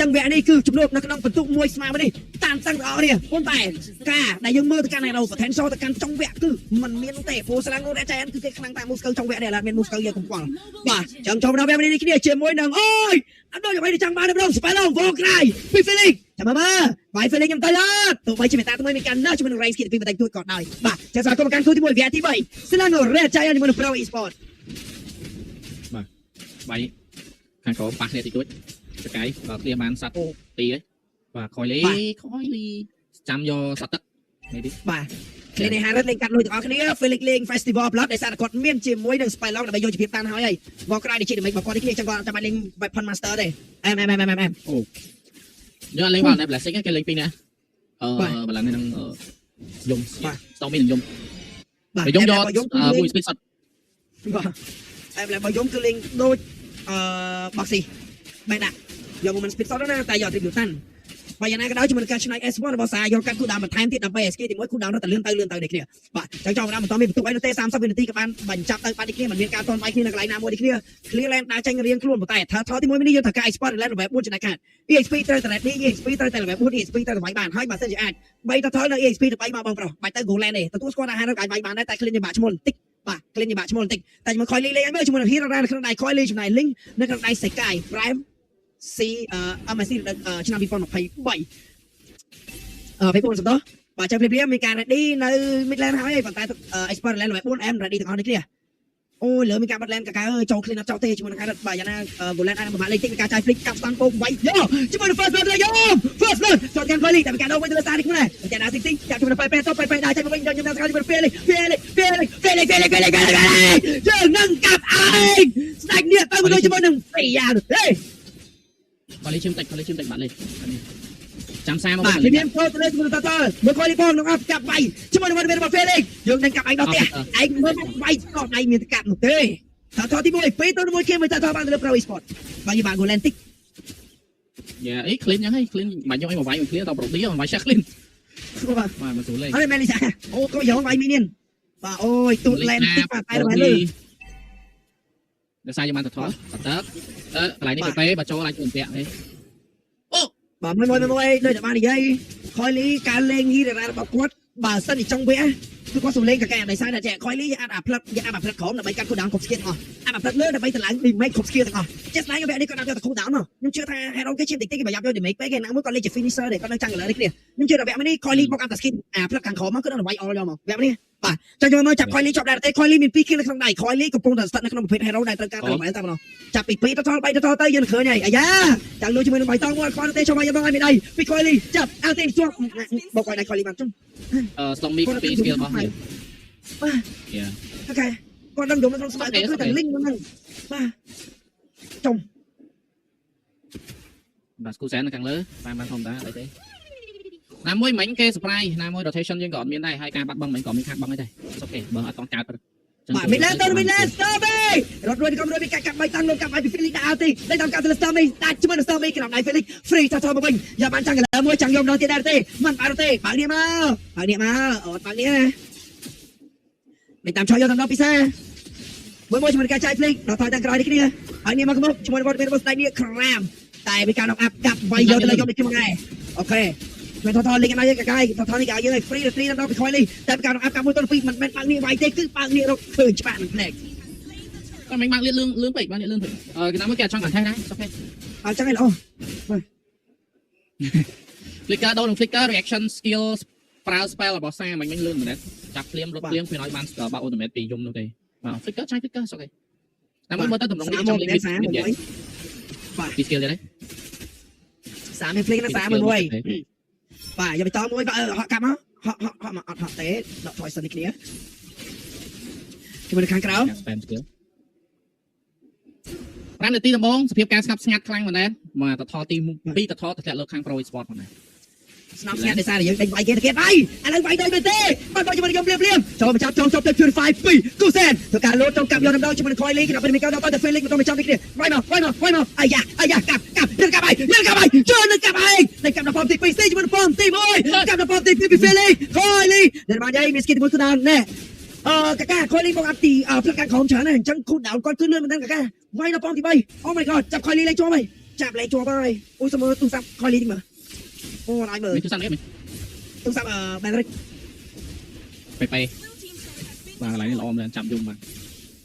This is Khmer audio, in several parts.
ចឹងវគ្គនេះគឺជំនួបនៅក្នុងបន្ទុកមួយស្មើនេះតាមតាំងទាំងអស់គ្នាប៉ុន្តែការដែលយើងមើលទៅកាន់ Hero potential ទៅកាន់ចុងវគ្គគឺมันមានទេព្រោះស្លាំងនោះរែចែនគឺគេខ្លាំងតាម Moskov ចុងវគ្គនេះឥឡូវមាន Moskov យើងកំពុងបាទចឹងចូលដល់វគ្គនេះគ្នាជាមួយនឹងអូយអត់ដូចអ្វីដែលចង់បានទេម្ដង Spell វងក្រៃពី Felix ចាំមើលមើលវាយ Felix ខ្ញុំទៅអត់ទោះបីជាមេតាថ្មីមានការណាស់ជាមួយនឹង Range ទី2បន្តិចតួចក៏ដោយបាទចឹងស្វាគមន៍មកកាន់គូទី1វគ្គទី3ស្លាំង Red Giant ជាមួយនឹង Pro Esport។ បាយខាងក្រោមប៉ះគ្នាតិចតួចសកាយបើឃ្លៀបានសត្វទីហើយបាទខយលីខយលីចាំយកសត្វទឹកនេះទី បាទឃ្លីនេះហារិតលេងកាត់លុយទាំងអស់គ្នា Felix លេង Festival Blood ដោយសារតែគាត់មានជាមួយនឹង Spell Lock ដើម្បីយកជីវភាពតានហើយហើយវងក្រៅនេះជា damage របស់គាត់នេះគ្នាចឹងគាត់អត់ចាំបាច់លេង Weapon Master ទេអែមអែមអែមអែមអែម យកលេងបានតែ Blessing គេលេងពីរណាអឺបល័ននឹងយំ Stormy នឹងយំ បាទ យំយក យំគឺលេង មួយ speed សត្វ បាទអែមរបស់យំគឺលេងដូចអឺ Boxy បែរដាក់យក Moment Speed សតណាតែយក Tribute តាន់បើយ៉ាងណាក៏ដោយជាមួយនឹងការឆ្នៃ S1 របស់សាយកកាត់គូដាមបន្ថែមទៀតដើម្បី SK ទី1គូដាមរត់តែលឿនទៅលឿនទៅនេះគ្នាបាទចឹងចង់ដល់បន្តមានបន្ទុកអីនោះទេ30វិនាទីក៏បានបញ្ចប់ទៅបាត់នេះគ្នាមិនមានការតន់វាយគ្នានៅកន្លែងណាមួយនេះគ្នា clear lane ដើរចេញរៀងខ្លួនប៉ុន្តែថាថទី1នេះយើងត្រូវការ expert lane level 4ចំណែកខាត EXP ត្រូវតែ ready EXP ត្រូវតែ level 4 EXP ត្រូវតែវាយបានហើយបើសិនជាអាច3ទៅថនៅ EXP ទៅ3មកបងប្រុសបាច់ទៅ goal lane ទេទទួលស្គាល់ថាហារអាចវាយបានដែរតែ clean ជាបាក់ឈ្មោះបន្តិចបាទ clean ជាបាក់ឈ្មោះបន្តិចតែជាមួយ Coily លេងឲ្យមើលជាមួយនឹង Hero នៅក្នុងដៃ Coily ចំណែក Link នៅក្នុងដៃ Sekai Prime C MSC ឆ្នាំ2023អឺពេលបងសំដបាទចាំភ្លាមៗមានការ ready នៅ mid lane ហើយប៉ុន្តែ expert lane level 4 M ready ទាំងអស់នេះគ្នាអូយលើមានការបិទ lane កាកាអើយចូល clean អត់ចោលទេជាមួយនឹងការបាទយ៉ាងណា goal lane អាចនឹងប្រមាថលេខតិចមានការចាយ flick កាប់ stun ពោវាយយកជាមួយនឹង first blood យក first blood ចូលកាន់ Coily តែមានការដូរវិញទៅលើសារនេះខ្លួនដែរតែណាទីទីចាប់ជាមួយនឹងបែបទៅបែបដែរចេញមកវិញខ្ញុំតាមជាមួយ Felix Felix Felix Felix Felix Felix Felix យើងនឹងកាប់ឯងស្ដេចនេះទៅមួយជាមួយនឹងពីយ៉ាទេ ខយលីឈឹមតិចខយលីឈឹមតិចបាត់លេចាំសាមក បាទព្រាមចូលទៅលើជាមួយនឹងតតមើលខលីផងក្នុងអត់កាប់វាយជាមួយនឹងវត្តមានរបស់ Felix យើងនឹងកាប់ឯងដល់ផ្ទះឯងមើលវាយស្កដៃមានកាប់នោះទេថថទី1 2ទៅ1គេមួយតតបានទៅលើ Pro Esport បាទយីបាទ Golan តិច យ៉ាអី clean យ៉ាងហី clean មិនយកអីមកវាយមួយ clean ដល់ប្រូឌីមកវាយឆា clean បាទ បាទមកស្រួលលេង អត់មែនលីសាអូក៏យកវាយមីនៀនបាទអូយទូតឡែនតិចបាទតែបែរលើ ដោយសារយើងបានទៅថតសតើអឺកន្លែងនេះពេបើចូលអាចជួយពាក់ទេ បាទមួយមួយមួយដូចតែបាននិយាយខយលីការលេងហ៊ីរ៉ារបស់គាត់បើសិនជាចង់វគ្គគឺគាត់សំលេងកកាដោយសារតែចេះខយលីអាចអាផ្លឹកយកអាផ្លឹកក្រោមដើម្បីកាត់ cooldown គ្រប់ skill ទាំងអស់អាផ្លឹកលើដើម្បីតម្លើង damage គ្រប់ skill ទាំងអស់ចេះស្ដាយវគ្គនេះគាត់ដាក់យកតែ cooldown មកខ្ញុំជឿថា hero គេជាតិចតិចគេប្រយ័ត្នយក damage ពេកគេណាមួយគាត់លេងជា finisher ទេគាត់នៅចាំងលើនេះគ្នាខ្ញុំជឿថាវគ្គនេះខយលីបុកអាប់តែ skill អាផ្លឹកខាងក្រោមមកគឺនឹងវាយ all យកមកវគ្គនេះបាទចាំចូលមកចាប់ខយលីជាប់ដែរទេខយលីមាន2 kill នៅក្នុងដៃខយលីកំពុងតែស្ថិតនៅក្នុងប្រភេទ hero ដែលត្រូវការតែតែម្ដងចាប់ពី2ទៅដល់3ទៅទៅយើងឃើញហើយអាយ៉ាចាំលួចជាមួយនឹងបៃតងមួយខ្វល់ទេចូលមកយកមកឲ្យមានដៃពីខយលីចាប់អើទេជាប់បុកឲ្យដៃខយលីបានជុំ អឺ Stormy ពី skill របស់នេះ បាទ យ៉ា អូខេគាត់ដឹងយំនៅក្នុងស្បែកគាត់គឺតែលីងហ្នឹងបាទចុំ បាទស្គូសែននៅខាងលើបានបានធម្មតាអីទេណាមួយមិញគេ surprise ណាមួយ rotation យើងក៏អត់មានដែរហើយការបាត់បង់មិញក៏មានខាតបង់ដែរអូខេបើអត់តកើត បាទមីឡែនទៅមីឡែន Stormy រត់រួចក៏រួចពីកាក់កាប់បីតាំងលោកកាប់ឲ្យពី Felix ដាក់អោទីដេញតាមកាប់ទៅ Stormy ដាច់ជាមួយនឹង Stormy ក្រោមដៃ Felix free ថថមកវិញយកបានចាំងកលើមួយចាំងយកម្ដងទៀតដែរទេមិនបានទេបើនេះមកបើនេះមកអត់បើនេះណាមិនតាមឆយយកតាមដល់ពិសាមួយមួយជាមួយនឹងការចាយ Felix ដល់ថយតាមក្រោយនេះគ្នាហើយនេះមកមុខជាមួយនឹងវត្តមានរបស់ស្ដេចនេះក្រាមតែមានការ knock up កាប់វាយយកទៅលើយកនេះគ្នាមកដែរអូខេមិនថថលេងអីកាកាយថថនេះគេឲ្យយើងឲ្យ free free ដល់ពីខយនេះតែការ knock up កាប់មួយទៅពីរមិនមែនបើកនេះវាយទេគឺបើកនេះរកឃើញច្បាស់នឹងភ្នែក តែមិញបានលឿនលឿនពេកបានលឿនពេកអឺគេណាមួយគេអត់ចង់កាន់ថេដែរអូខេ អត់ចឹងឯងល្អ Flicker ដូរនឹង Flicker reaction skill ប្រើ spell របស់សាមិញមិញលឿនមែនចាប់ភ្លាមរត់ភ្លាមគ្មានឲ្យបានបើ ultimate ពីយំនោះទេបាទ Flicker ចាយ Flicker អូខេតែមួយមើលទៅតម្រងនេះចង់លេង សាមួយ ពី skill ទេ សាមាន flick ណាសាមួយមួយបាទយកទៅតមួយបាទហក់កាប់មកហក់ហក់ហក់មកអត់ហក់ទេដកថយសិននេះគ្នាជាមួយនៅខាងក្រៅ spam skill 5នាទីដំបូងសភាពការស្ងាត់ស្ងាត់ខ្លាំងមែនទេមកតថទី2តថទៅធ្លាក់លើខាង Pro Esport ផងដែរ ស្នំស្ងាត់ដោយសារតែយើងដេញវាយគេទៅគេវាយឥឡូវវាយដូចមែនទេបាទជាមួយនឹងខ្ញុំភ្លាមភ្លាមចូលមកចាប់ចូលចូលទៅ Purify 2គូសែនធ្វើការលោតចូលកាប់យកដំដងជាមួយនឹង Coily ក្នុងពេលមានការដល់ទៅ Felix មកទៅចាំនេះគ្នាវាយមកវាយមកវាយមកអាយ៉ាអាយ៉ាកាប់កាប់នឹងកាប់ហើយនឹងកាប់ហើយចូលនឹងកាប់ហើយនឹងកាប់ដល់ហ្វមទី2ស៊ីជាមួយនឹងហ្វមទី1កាប់ដល់ហ្វមទី2ពី Felix Coily ដែលបានយាយមាន skill ទី1គឺដល់ណែអឺកាកា Coily មកអាប់ទីផ្លឹកខាងក្រោមច្រើនណាស់អញ្ចឹង cool down គាត់គឺលឿនមែនតើកាកាវាយដល់ហ្វមទី3 Oh my god ចាប់ Coily លេងជាប់ហើយ។ ចាប់លេខជាប់ហើយអូយសុំមើលទូរស័ព្ទខយលីតិចមើលអូអត់ឲ្យមើល មានទូរស័ព្ទនេះមែន ទូរស័ព្ទអឺបែនរិច ពេពេបាទកន្លែងនេះល្អមែនចាប់យំបាទ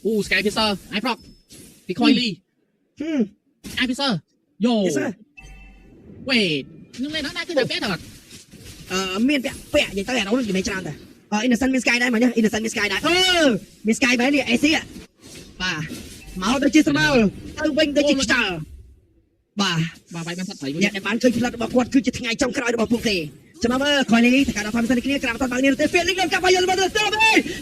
អូ Sky Piercer អាយប្រុកពីខយលី ហឹម Sky Piercer យោ Yes sir. វេនឹងលេងដល់គឺតែពាក់តើ អឺមានពាក់ពាក់និយាយទៅអានោះនិយាយច្រើនតែអឺ Innocent មាន Sky ដែរមកញ៉ Innocent មាន Sky ដែរអឺមាន Sky បែរនេះ AC បាទមកទៅជាស្មើទៅវិញទៅជាខ្យល់បាទ បាទបាយបានសត្វត្រីវិញ អ្នកដែលបានឃើញផ្លិតរបស់គាត់គឺជាថ្ងៃចុងក្រោយរបស់ពួកគេចាំមើលខយនេះតើការដល់ផាមិនសិនគ្នាក្រាមតបើកនេះទៅ Felix លំកាប់បាយយល់មកទៅស្ទប់ឯង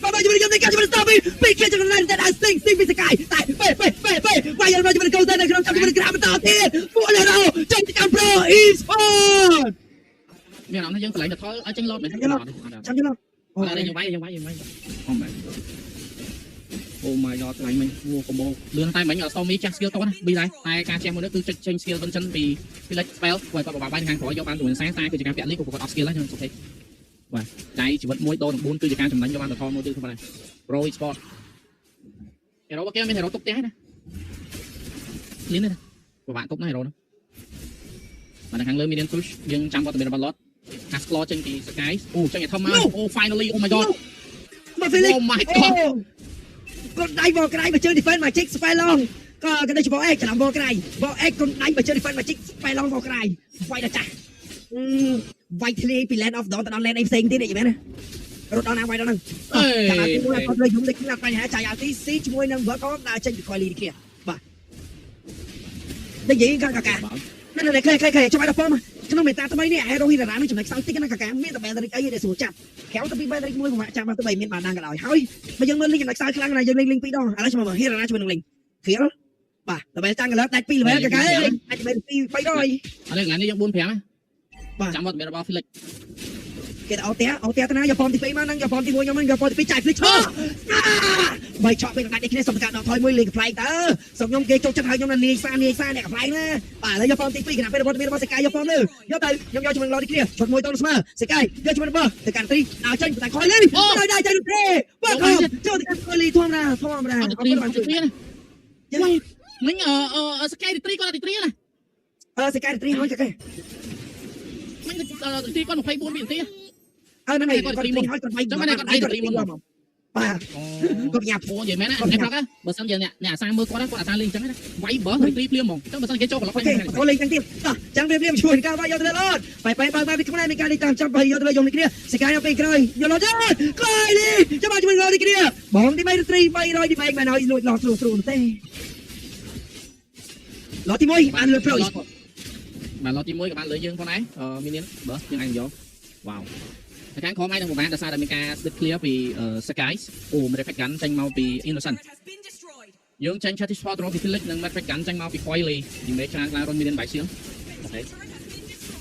បាទជួយខ្ញុំនេះកាប់ជួយស្ទប់ពីពីគេចំណែកតែដល់ស៊ីងស៊ីងពីសកាយតែពេពេពេពេបាយយល់មកជួយកូនទៅនៅក្នុងចាប់ជួយក្រាមបន្តទៀតពួកឡេរ៉ូចេញទៅកាន់ Pro Esport មានអារម្មណ៍ថាយើងកន្លែងទៅថលឲ្យចេញលោតមែន ចាំយល់អូ អត់យើងវាយយើងវាយយើងវាយអូមែនអូ my god កន្លែងមិញវូកុំបោលឿនតែមិញអត់សូមីចាស់ skill តណាប៊ីដែរតែការជះមួយនេះគឺចុចចេញ skill វិនចិនពីពីលេច spell គាត់គាត់បបាបាយខាងក្រោយយកបានជាមួយសាសាគឺជាការពាក់លីគាត់អត់ skill ហើយខ្ញុំសុខទេបាទដៃជីវិតមួយដូរនឹង4គឺជាការចំណេញយកបានទៅថលមួយទៀតខ្ញុំបាទ Pro Sport hero គេមាន hero ទុកផ្ទះណាលៀនណាពិបាកទុកណា hero ហ្នឹងបាទខាងលើមាន push យើងចាំវត្តមានរបស់ lot Asclaw ចេញពី Sky អូចេញឲ្យធំមកអូ finally oh my god មក Felix oh my អូ god គាត់ដៃបោក្រៃមកជើង defense magic spell long ក៏ក៏ដូចជាបោអេកច្រឡំបោក្រៃបោអេកគាត់ដៃមកជើង defense magic spell long បោក្រៃវាយដល់ចាស់វាយធ្លាយពី land of dawn ទៅដល់ land អីផ្សេងទៀតនេះមែនណារត់ដល់ណាវាយដល់ហ្នឹង អេ ចាំអាទីមួយអត់លើយំដូចគ្នាបញ្ហាចាយអាទីស៊ីជាមួយនឹង work off ដើរចេញពី Coily នេះគ្នាបាទនិយាយកាកាកាណែណែខ្លេខ្លេខ្លេចាំឲ្យដល់ប៉ុមក្នុងមេតាថ្មីនេះ Hero Hero នឹងចំណុចខ្សោយតិចណាកាកាមានតែ Bandric អីដែលស្រួលចាប់ក្រៅទៅពី Bandric មួយពិបាកចាប់មកទៅបីមានបានដាងក៏ដោយហើយបើយើងមើលលីងចំណុចខ្សោយខ្លាំងណាស់យើងលេងលីងពីរដងឥឡូវចាំមើល Hero ជាមួយនឹងលីងគ្រៀលបាទល្បែតាំងកលើដាច់2ល្បែកាកាដាច់2 300 ឥឡូវថ្ងៃនេះយើង4 5ណា បាទ ចាំវត្តមានរបស់ Felix គេទៅអូផ្ទះអូផ្ទះទៅណាយកប៉មទី2មកហ្នឹងយកប៉មទី1ខ្ញុំហ្នឹងយកប៉មទី2ចាយភ្លេចឆក់បីឆក់ពេលដាច់នេះគ្នាសុំការដកថយមួយលេងកំ pl ែងតើសុំខ្ញុំគេចូលចិត្តឲ្យខ្ញុំណានាយសានាយសាអ្នកកំ pl ែងណាបាទឥឡូវយកប៉មទី2គណៈពេលរបស់មានរបស់សេកាយយកប៉មលើយកទៅខ្ញុំយកជាមួយឡនេះគ្នាឈុតមួយតស្មើសេកាយយកជាមួយបើទៅកាន់ទីដល់ចេញតែខយលេដល់ដល់ចេញទេបើខំចូលទៅកាន់ខយលីធម្មតាធម្មតា អត់ អត់ ទី បានជួយ ទីណាមិញអឺ Sky ទី3គាត់ទី3ណា អឺសេកាយទីហើយកា មិញទីគាត់24វិនាទី អើហ្នឹងហើយគាត់ទីហើយគាត់វាយគាត់បាទគាត់ញ៉ាំ អូនិយាយមែនណាអ្នកប្រុកបើសិនជាអ្នកអ្នកអាសាមើលគាត់គាត់អាសាលេងអញ្ចឹងណាវាយបើទី3ភ្លាមហ្មងអញ្ចឹងបើសិនគេចូលកន្លុក អូខេអូលេងទាំងទៀតតោះចាំព្រាមព្រាមជួយការវាយយកទៅលើអូនបែបែបែបែពីខ្លួនឯងមានការនេះតាមចាប់បាយយកទៅលើយំនេះគ្នាសកាយទៅក្រោយយកលោតក្រោយនេះចាំមកជួយលោនេះគ្នាបងទី3 3 300ទី3បានឲ្យលួចលោស្រួលស្រួលទេលោទី1បានលើប្រូ បាទឡតទី1ក៏បានលើយើងផងដែរអឺមីនៀនបើយើងអាចយកវ៉ាវតែខាងក្រោមឯងនឹងប្រហែលដោយសារតែមានការ split clear ពី Sky អូ Maverick Gun ចេញមកពី Innocent យើងចេញ Chatty Spot របស់ពី Felix និង Maverick Gun ចេញមកពី Coily និយាយច្រើនខ្លាំងរត់មីនៀនបាយសៀងអូខេ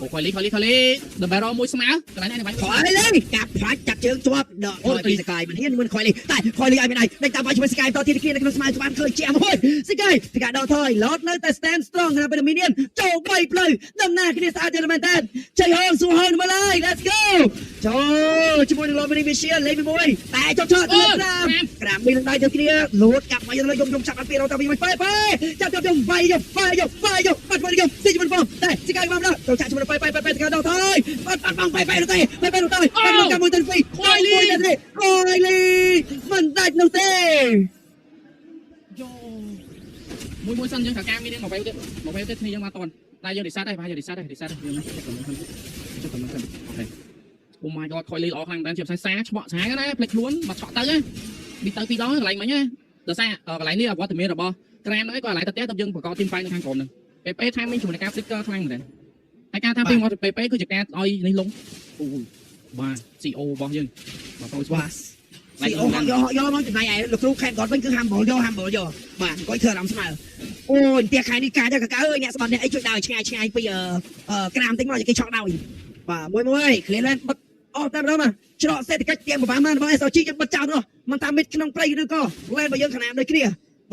អូ Coily Coily Coily The Barrel មួយស្មើកន្លែងនេះបាយ ខយលេកាប់ផ្លាច់ចាប់ជើងជាប់ដកពីសកាយមិនហ៊ានមិនខយលេតែខយលេឲ្យមិនដៃដេញតាមបាយជាមួយសកាយតទៀតគ្នានៅក្នុងស្មៅស្បានឃើញជាមួយសកាយសកាយដកថយលោតនៅតែ stand strong ខណៈពេលមីនៀនចូលបីផ្លូវដំណើរគ្នាស្អាតយ៉ាងមែនតើជ័យហងស៊ូហងមកឡើយ let's go ចូលជាមួយនឹង Lomini Michel លេខ1តែចុះចុះទៅក្រាមក្រាមមាននឹងដៃទៅគ្នាលួតកាប់មកយកយំយំចាប់អត់ពីរទៅវិញបែបែចាប់ចាប់យំវាយយកវាយយកវាយយកបាត់វាយយកស៊ីជាមួយបងតែសកាយមកដល់ចូលចាក់ជាមួយបែបែបែសកាយដល់ថយបាត់បាត់បងបែបែទៅទេបែបែទៅទេបែបែកាមួយទៅពីរខយលីខយលីមិនដាច់នោះទេ យោមួយមួយសិនយើងត្រូវការមីនៀនមកវេទៀតមកវេទៀតគ្នាយើងមកតន់តែយើង reset ដែរបាទយើង reset ដែរ reset ដែរយើងចុចកំណត់ចុចកំណត់សិនអូខេ Oh my god ខយលីល្អខ្លាំងមែនជាផ្សេងសាឆ្បក់សាណាភ្លេចខ្លួនមកឆក់ទៅណាពីទៅពីរដងកន្លែងមិញណាដោយសារកន្លែងនេះអវត្តមានរបស់ក្រាមហ្នឹងគាត់កន្លែងទៅផ្ទះទៅយើងបង្កទីមហ្វៃនៅខាងក្រោមហ្នឹងពេពេថាមិញជាមួយនឹងការ flicker ខ្លាំងមែនហើយការថាពីមកពេពេគឺជាការឲ្យនេះលងអូបាទ CO របស់យើងបាទប្រូ បាទស៊ីអូយកយកមកចំណៃឯលោកគ្រូខេតគាត់វិញគឺ humble យក humble យកបាទអង្គុយធ្វើអារម្មណ៍ស្មើអូយផ្ទះខែនេះកាចកកអើយអ្នកស្បាត់អ្នកអីជួយដើរឆ្ងាយឆ្ងាយពីក្រាមតិចមកគេឆក់ដោយបាទមួយមួយ clear lane បិទអស់តែម្ដងមកច្រកសេដ្ឋកិច្ចទាំងប្រមាណរបស់ SOG យើងបិទចោលនោះមិនតាមមិត្តក្នុងព្រៃឬក៏ lane របស់យើងខណៈដូចគ្នា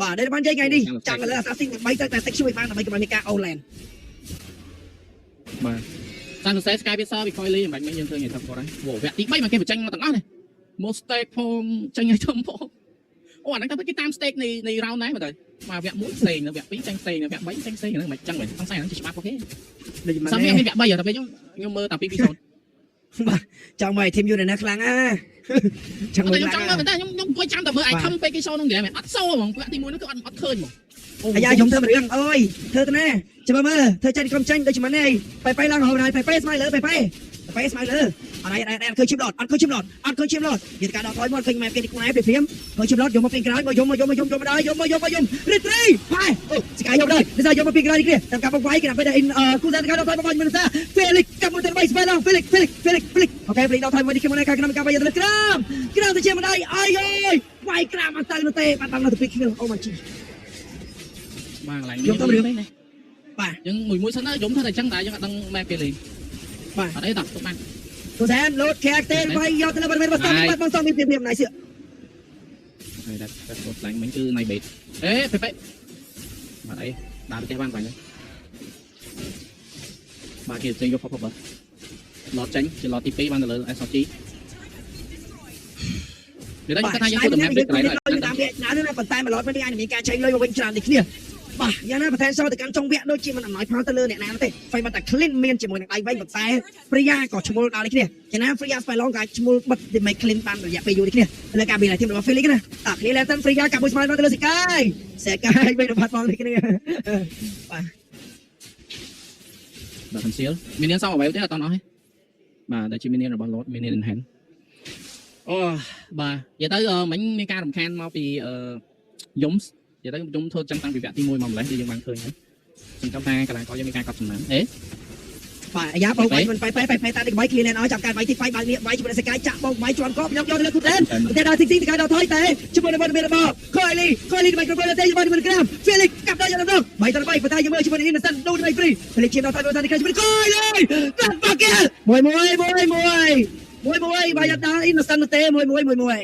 បាទដែលបាននិយាយថ្ងៃនេះចាំឥឡូវ Assassin ដើម្បីទៅតែ secure បានដើម្បីកុំឲ្យមានការអូ lane បាទសានសរសេរ Sky Visa ពី Coily មិនបាច់មិញយើងឃើញឯថាគាត់ហើយវគ្គទី3មកគេបញ្ចេញមកទាំងអស់នេះមក stake ផងចេញឲ្យធំផងអូអាហ្នឹងតែគេតាម stake នៃនៃ round ដែរមើលទៅ មកវគ្គ1ផ្សេងវគ្គ2ផ្សេងផ្សេងវគ្គ3ផ្សេងផ្សេងហ្នឹងមិនចឹងវិញសង្ស័យហ្នឹងជាច្បាប់អូខេ ដូចមិន សាមានមានវគ្គ3តែពេលខ្ញុំមើលតែ2 2 0 បាទចង់មក team យូរណាស់ខ្លាំងណាចង់ អត់ មើល ខ្ញុំចង់មើលមែនតើខ្ញុំអង្គុយចាំតែមើល item ពេលគេ show ក្នុង game អត់ show ហ្មងវគ្គទី1នោះគឺអត់ឃើញហ្មង អាយ៉ាខ្ញុំធ្វើមួយរឿងអើយធ្វើទៅណាចាំមើលធ្វើចាញ់ក្រុមចាញ់ដូចជាមិននេះបែបែឡើងហៅណៃបែបែស្មៃលើបែបែបែស្មៃលើអត់អត់អត់ឃើញឈីមឡតអត់ឃើញឈីមឡតអត់ឃើញឈីមឡតយន្តការដល់ថយមកឃើញម៉ែគេនេះខ្មែរព្រាមឃើញឈីមឡតយកមកពីក្រោយមកយកមកយកមកយកមកដល់យកមកយកមកយករីត្រីផែអូស្កាយយកដល់នេះយកមកពីក្រោយនេះតាមការបងវាយគេដើម្បីគូសានការដល់ថយមកមិនសាហ្វេលិកកាប់មកទៅបីស្វែឡងហ្វេលិកហ្វេលិកហ្វេលិកហ្វេលិកអូខេហ្វេលិកដល់ថយមកនេះគេមកខាងក្នុងការវាយទៅក្រោមក្រោមទៅជាម្ដាយអាយអើយវាយក្រាមអត់ទៅនោះទេបាត់ដល់នៅទៅពីគ្នាអូមកជី បាទកន្លែងនេះ បាទ យើងមួយមួយសិនទៅយំធ្វើតែចឹងតែយើងអត់ដឹងម៉ែគេលេង បាទ អត់អីតោះទុកបាន ទូសែនលោត character វាយយកទៅលើបរិវេណបស្តំបាត់បងសំមានព្រាមណៃសៀ ហើយតែតែខ្លាំងមិញគឺណៃបេតអេពេពេបាទអីដើរទៅផ្ទះបានបាញ់ហើយបាទគេចេញយកផុសផុសបាទឡតចេញជាឡតទី2បានទៅលើ SRG និយាយទៅថាយើងគួរតែម៉ែបេតកន្លែង តាមវាណាណាប៉ុន្តែមួយឡតនេះអាចមានការចេញលុយមកវិញច្រើននេះគ្នាបាទយ៉ាងណាប្រធានសទៅកាន់ចុងវគ្គដូចជាមិនអំណោយផលទៅលើអ្នកណាទេហ្វៃមកតែ clean មានជាមួយនឹងដៃវិញប៉ុន្តែ Freya ក៏ឈ្មោលដល់នេះគ្នាចំណា Freya Spylong ក៏អាចឈ្មោលបិទ damage clean បានរយៈពេលយូរនេះគ្នាលើការមានធីមរបស់ Felix ណាតើ clean ឡើង Freya កាប់មួយស្មើទៅលើសេកាយសេកាយវិញរបស់បងនេះគ្នា បាទ conceal មាននានសងអ្វីទេអត់តអស់ទេបាទដែលជាមាននានរបស់ Lord មាននាន enhance អូបាទនិយាយទៅមិញមានការរំខានមកពីយំនិយាយទៅយំធ្វើចឹងតាំងពីវគ្គទី1មកម្លេះដែលយើងបានឃើញហើយសង្ឃឹមថាកន្លែងក៏យើងមានការកត់ចំណាំអេ បាទអាយ៉ាបងវាយមិនបែបែបែបែតានេះបាយ clean ឲ្យចាប់ការវាយទីវាយបើនេះវាយជាមួយនឹងសេកាយចាក់បងវាយជន់កខ្ញុំយកទៅលើគូតែនតែដល់ទីទីកាយដល់ថយតែជាមួយនឹងវត្តមានរបស់ខូអេលីខូអេលីដើម្បីគ្រប់គ្រងទេជាមួយនឹងក្រាមហ្វេលិកកាប់ដល់យកដល់3ទៅ3ប៉ុន្តែយើងមើលជាមួយនឹងអ៊ីនសិនដូនដើម្បីហ្វ្រីហ្វេលិកឈាមដល់ថយទៅជាមួយខូអេលីកាត់បាក់គេមួយមួយមួយមួយមួយមួយបាយដល់អ៊ីនសិនទេមួយមួយមួយមួយ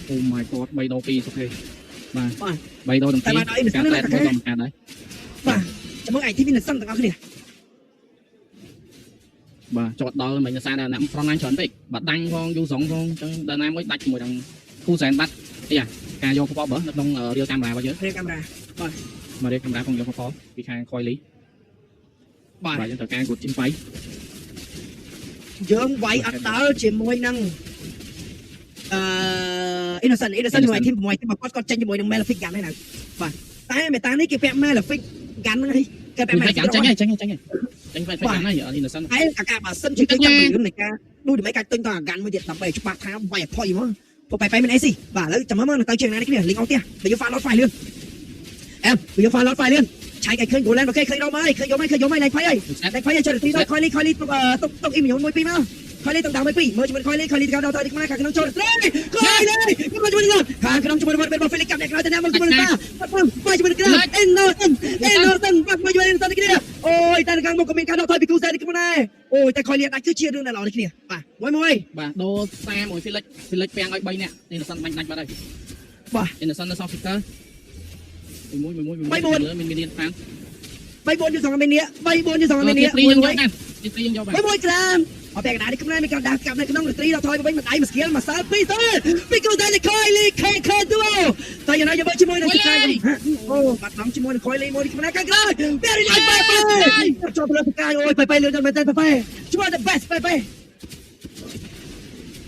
អូ my god 3ដង2សុខេបាទ3ដងទាំងពីរការតែមួយដងការដែរ បាទជាមួយ IT មានសិនទាំងអស់គ្នា បាទចតដល់មិញសារតែអ្នក front line ច្រើនពេកបាទដាញ់ផងយូសងផងអញ្ចឹងដល់ណាមួយដាច់ជាមួយនឹងគូសែនបាត់អីយ៉ាការយកពពបើនៅក្នុងរៀលកាមេរ៉ារបស់យើង រៀលកាមេរ៉ា មករៀលកាមេរ៉ាផងយកពពពីខាងខយលី បាទ បាទយើងត្រូវការគូជីមហ្វៃ យើងវាយអត់ដល់ជាមួយនឹងអឺ Innocent ជាមួយ team 6 team គាត់គាត់ចេញជាមួយនឹង Malefic កាន់ហើយណាបាទតែមេតានេះគេពាក់ Malefic កាន់ហ្នឹងគេពាក់ Malefic ចេញហើយចេញហើយចេញហើយចេញហ្វៃកាន់ហើយ Innocent ហើយអាការបើសិនជាគេចាំរឿងនៃការដូចដើម្បីការទិញតអាកាន់មួយទៀតដើម្បីច្បាស់ថាវាយអផុយមកពួកបែបបែបមានអីស៊ីបាទឥឡូវចាំមើលទៅជាងណានេះគ្នាលីងអស់ផ្ទះទៅយក file lot file លឿនអែមទៅយក file lot file លឿនឆែកឲ្យឃើញ Golan មកគេឃើញដល់មកហើយឃើញយកមកឃើញយកមកឡើងផៃហើយ តែខយចុះទីដល់ខយលីខយលីទុកទុកទុកអ៊ីមីមួយពីរមកខយលីតុកដល់មួយពីរមើលជាមួយខយលីខយលីដល់ដល់ទៅខាងក្នុងចូលត្រេខយលីមកជាមួយនឹងខាងក្នុងជាមួយនឹងបេហ្វេលីកាប់អ្នកក្រោយទៅណាមកជាមួយនឹងតាបាត់មកជាមួយនឹងក្រៅអេណូតិនអេណូតិនបាត់មកជាមួយនឹងតាគ្នាអូយតែខាងមុខក៏មានការដកថយពីគូសែនេះខ្លួនដែរអូយតែខយលីដាច់គឺជារឿងដែលល្អនេះគ្នាបាទមួយមួយ បាទដូរសាមួយ Felix Felix ពាំងឲ្យ3នាក់ Innocent បាញ់ដាច់បាត់ហើយ បាទ Innocent នៅសល់ Flicker មួយមួយមួយមួយលើមានមាន5 3 4យូសងមីនី3 4យូសងមីនី ទី3យើងយកបានទី3យើងយកបាន មួយមួយក្រាមអត់តែកណ្ដាលនេះខ្លួនមានការដាស់កាប់នៅក្នុងរីត្រីដល់ថយវិញមួយដៃមួយស្គៀលមួយសាល់ពីរទៅពីគូតែខយលីខេខេទូតែយ៉ាងណាយកជាមួយនឹងស្កាយអូបាត់ដំជាមួយនឹងខយលីមួយនេះខាងក្រោយពេលនេះបែបែចូលទៅលើស្កាយអូយបែបែលឿនមែនតើបែបែជាមួយ the best បែបែ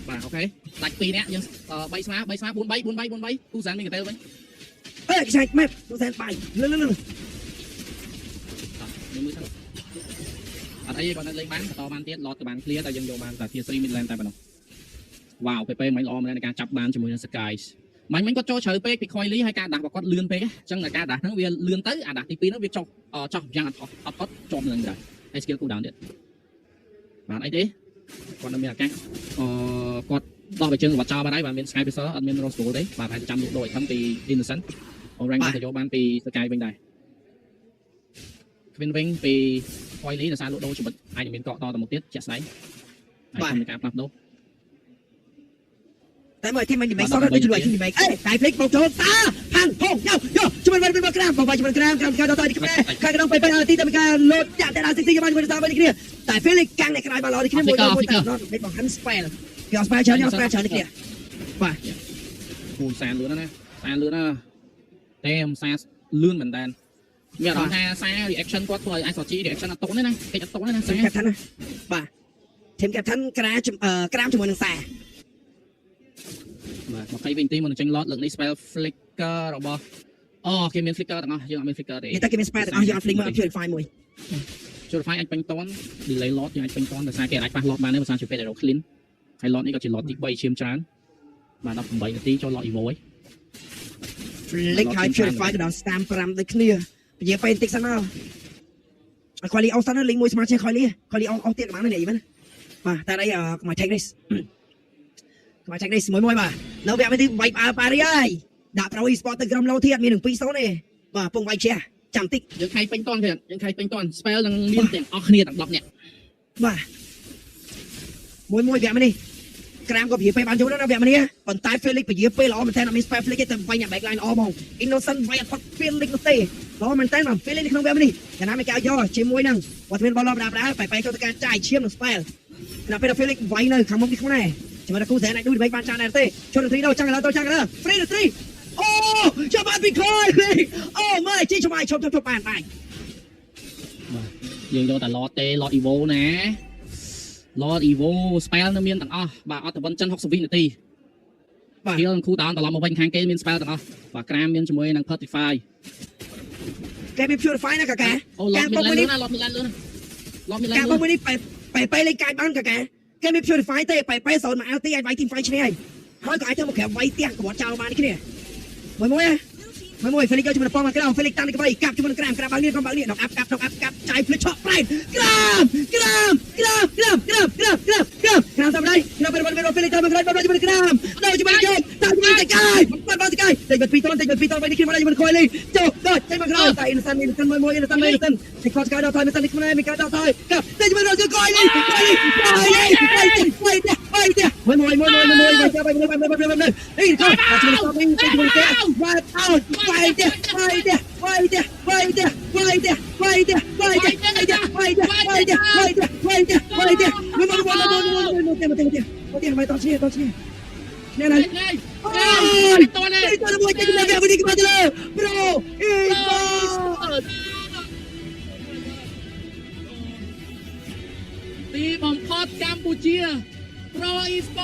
បាទអូខេដាច់2នាក់យើង3ស្មើ3ស្មើ4 3 4 3 4 3គូសានមានកតេលវិញ អេខ្សាច់ម៉ែគូសែនបាយលឿនលឿន មើលមើលសិនអត់អីគាត់នៅលេងបានបន្តបានទៀតឡតទៅបាន clear តែយើងយកបានតែ tier 3 midland តែប៉ុណ្ណោះវ៉ាវពេពេមិនល្អមែនในការចាប់បានជាមួយនឹង Skies មាញ់មិញគាត់ចូលជ្រៅពេកពី Coily ហើយការដាស់របស់គាត់លឿនពេកអញ្ចឹងការដាស់ហ្នឹងវាលឿនទៅអាដាស់ទី2ហ្នឹងវាចុះចោះយ៉ាងអត់អត់អត់ជាប់នឹងដែរហើយ skill cool down ទៀតបានអីទេគាត់នៅមានឱកាសអឺគាត់ដោះไปជើងរបស់ចោលបាត់ហើយបាទមាន Sky Pistol អត់មាន Rose Gold ទេបាទហើយចាំលក់ដូរ item ពី Innocent Orange បានទៅយកបានពី Sky វិញដែរ Queen វិញពី Coily ដោយសារលក់ដូរជីវិតអាចនឹងមានកកតទៅមុខទៀតជាក់ស្ដែងអាចមានការផ្លាស់ប្ដូរ តែមើលធីមមិនមិនសោះដូចជួយធីមមិនអេតែភ្លេចបោកចូលតាហាំងផងយកយកជាមួយវិញក្រាមបងជាមួយក្រាមក្រាមដល់ទៅនេះគ្នាខាងក្នុងបែបែទីតែការលោតចាក់តែដល់ស៊ីស៊ីបានជាមួយតាមនេះគ្នាតែ Felix កាំងអ្នកក្រោយបានល្អនេះគ្នាមួយមួយតែមិនបង្ហាញ spell គេអត់ spell ច្រើនអត់ spell ច្រើននេះគ្នា គូសានលឿនណាសានលឿនណាតែមសា លឿនមែនតើមានអារម្មណ៍ថាសារ reaction គាត់ធ្វើឲ្យ SRG reaction អត់តុកទេណាតិចអត់តុកទេណាសារ team captain ណាបាទ team captain ក្រាជំអឺក្រាមជាមួយនឹងសារ បាទ20វិនាទីមុននឹងចេញ Lord លើកនេះ spell flicker របស់អូគេមាន flicker ទាំងអស់យើងអត់មាន flicker ទេ និយាយតែគេមាន spell ទាំងអស់យើងអត់ flick មកអត់ purify មួយ purify អាចពេញតន់ delay Lord យើងអាចពេញតន់ដោយសារគេអាចប៉ះ Lord បានទេដោយសារជាពេល hero clean ហើយ Lord នេះក៏ជា Lord ទី3ឈាមច្រើនបាទ18នាទីចូល Lord Evo ហើយ flick ហើយ purify ក៏ដល់តាម5ដូចគ្នាពជាពេលបន្តិចសិនមកឲ្យ quality អស់សិនណាលេងមួយស្មាចេះ quality quality អស់អស់ទៀតក៏បានដែរនេះវិញបាទតែអីកុំឲ្យ take this កុំឲ្យ take this មួយមួយបាទនៅវគ្គនេះវាយផ្អើប៉ារីហើយដាក់ Pro Esport ទៅក្រុមលោទៀតមាននឹង2-0ទេបាទពងវាយជះចាំតិច យើងខៃពេញតន់ទេយើងខៃពេញតន់ spell នឹងមានទាំងអស់គ្នាទាំង10នាក់ បាទមួយមួយវគ្គនេះក្រាមក៏ពជាពេលបានយូរដែរណាវគ្គនេះប៉ុន្តែ Felix ពជាពេលល្អមែនតើអត់មាន spell Felix ទេតែវាយអ្នក back line ល្អហ្មង Innocent វាយអត់ផុត Felix នោះទេល្អមែនតើបាទ Felix នៅក្នុងវគ្គនេះកាលណាមិនកៅយកជាមួយនឹងវត្តមានបលបដាបដាបែបបែចូលទៅការចាយឈាមនឹង spell ខណៈពេល Felix វាយនៅខាងមុខនេះខ្លួនដែរជាមួយនឹងគូសែនអាចឌូដើម្បីបានច្រើនដែរទេចូលទៅ3ដល់ចាំងដល់ទៅចាំងដល់ free ទៅ3អូចាប់បានពីខយអូមើលជីឆ្វាយឈប់ឈប់ឈប់បានបាយ យើងយកតែ Lord ទេ Lord Evo ណា Lord Evo spell នៅមានទាំងអស់បាទអត់ទៅវិនចិន60វិនាទី បាទ heal និង cool down ត្រឡប់មកវិញខាងគេមាន spell ទាំងអស់បាទក្រាមមានជាមួយនឹង Purify គេមាន purify ណាកាកា អូ Lord មានលឿនណា Lord មានលឿនណា Lord មានលឿ ការ ន បងមួយនេះបែបែបែលេងកាយបានកាកាគេមាន purify ទេបែបែសូនមក LT អាចវាយ team fight ឈ្នះហើយហើយក៏អាចទៅមកក្រៅវាយផ្ទះក្បត់ចោលបានគ្នាមួយមួយមួយមួយ Felix យកជាមួយនឹងប៉ងមកក្រៅ Felix តាំងនេះក្បីកាប់ជាមួយនឹងក្រាមក្រាមបើកនេះកុំបើកនេះដកអាប់កាប់ដកអាប់កាប់ចាយ Felix ឆក់ប្រែតក្រាមក្រាមក្រាមក្រាមក្រាមក្រាមក្រាមក្រាមក្រាមតាមដៃក្រាមបែបបែប Felix តាមក្រោយបែបជាមួយនឹងក្រាមដល់ជាមួយនឹងយកតាមជាមួយនឹងកាយបាត់បាត់កាយតែបាត់ពីរតនតែបាត់ពីរតនវិញនេះគ្នាមកជាមួយនឹងខយលីចូលដល់ចេញមកក្រៅតែ Innocent Innocent មួយមួយ Innocent Innocent តែគាត់កាយដល់ថយមិនសិននេះខ្លួនមានការដល់ថយកាប់តែជាមួយនឹងកយលីកយលីកយលីកយលីកយលីកយលីមួយមួយមួយមួយមួយមួយមួយមួយមួយមួយមួយអីកយជាមួយនឹងជាមួយគេវ៉ាអោវាយទេវាយទេវាយទេវាយទេវាយទេវាយទេវាយទេវាយទេវាយទេវាយទេវាយទេវាយទេវាយទេមួយមួយមួយមួយមួយមួយមួយមួយមួយមួយតឈ្នះតឈ្នះឈ្នះហើយ នេះ អូ នេះ យ តន់ទេ នេះតមួយចេញមកវិញនេះក្បាលទៅលើ Pro Esport ទីបំផុតកម្ពុជា Pro Esport